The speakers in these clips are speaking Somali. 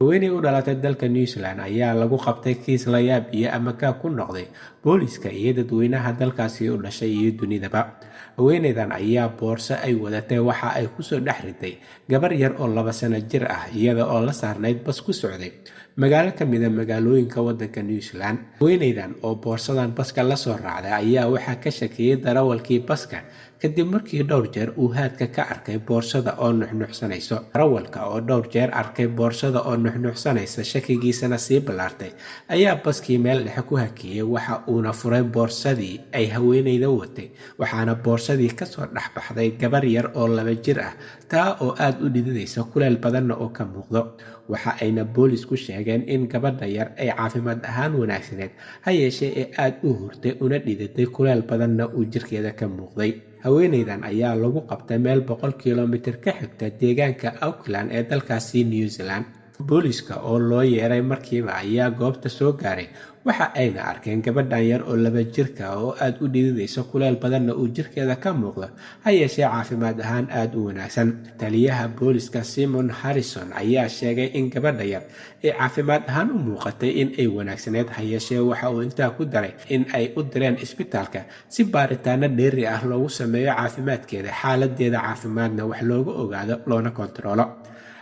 Haweeney u dhalatay dalka New Zealand ayaa lagu qabtay kiis la yaab iyo amakaag ku noqday booliiska iyo dadweynaha dalkaasi u dhashay iyo dunidaba. Haweeneydan ayaa boorso ay wadatay waxa ay kusoo dhex riday gabar yar oo 2 sano jir ah, iyada oo la saarnayd bas ku socday magaalo ka mid ah magaalooyinka wadanka New Zealand. Haweeneydan oo boorsadan baska lasoo raacday ayaa waxaa ka shakiyey darawalkii baska, kadib markii dhowr jeer uu haadka ka arkay boorsada oo nuxnuxsanayso. Darawalka oo dhowr jeer arkay boorsada oo nuxnuxsanaysa, shakigiisana sii ballaartay, ayaa baskii meel dhexe ku hakiyey. Waxa uuna furay boorsadii ay haweeneyda watay, waxaana boorsadii kasoo dhexbaxday gabar yar oo 2 jir ah, taa oo aada u dhididaysa, kuleel badanna oo ka muuqdo. Waxa ayna boolisku sheegeen in gabadha yar ay caafimaad ahaan wanaagsaneed, ha yeeshee ee aada u hurtay una dhidatay, kuleel badanna uu jirkeeda ka muuqday. Haweeneydan ayaa lagu qabtay meel 100 kilomitir ka xigta deegaanka Auckland ee dalkaasi New Zealand. Booliiska oo loo yeeray markiiba ayaa goobta soo gaaray, waxa ayna arkeen gabadhan yar oo 2 jirka oo aada u dhididaysa, kuleel badanna uu jirkeeda ka muuqdo, ha yeeshee caafimaad ahaan aada u wanaagsan. Taliyaha booliska Simon Harrison ayaa sheegay in gabadha yar ay caafimaad ahaan u muuqatay in ay wanaagsaneed, ha yeeshee waxa uu intaa ku daray in ay u direen isbitaalka si baaritaano dheeri ah loogu sameeyo caafimaadkeeda, xaaladeeda caafimaadna wax looga ogaado loona kontaroolo.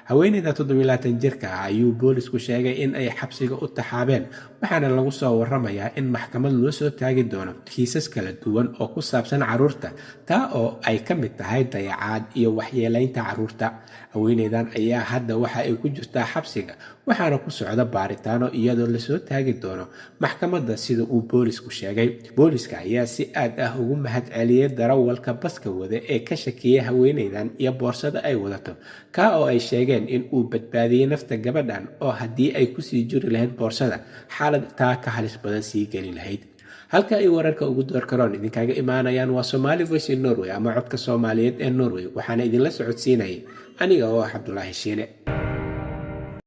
Haweeneyda 27 jirka ah ayuu boolisku sheegay in ay xabsiga u taxaabeen, waxaana lagu soo waramayaa in maxkamad loo soo taagi doono kiisas kala duwan oo ku saabsan carruurta, taa oo ay ka mid tahay dayacaad iyo waxyeeleynta carruurta. Haweeneydan ayaa hadda waxa ay ku jirtaa xabsiga, waxaana ku socda baaritaano, iyadoo lasoo taagi doono maxkamadda, sida uu boolisku sheegay. Booliska ayaa si aad ah ugu mahad celiyey darawalka baska wada ee ka shakiyey haweeneydan iyo boorsada ay wadato, kaa oo ay sheegeen in uu badbaadiyey nafta gabadhan, oo haddii ay kusii jiri lahayd boorsada xaalad taa ka halis badan sii geli lahayd. Halka ay wararka ugu door karoon idinkaaga imaanayaan waa Somali Voice in Norway ama Codka Soomaaliyeed ee Norway, waxaana idinla socodsiinayay aniga oo ah Cabdulaahi Shiine.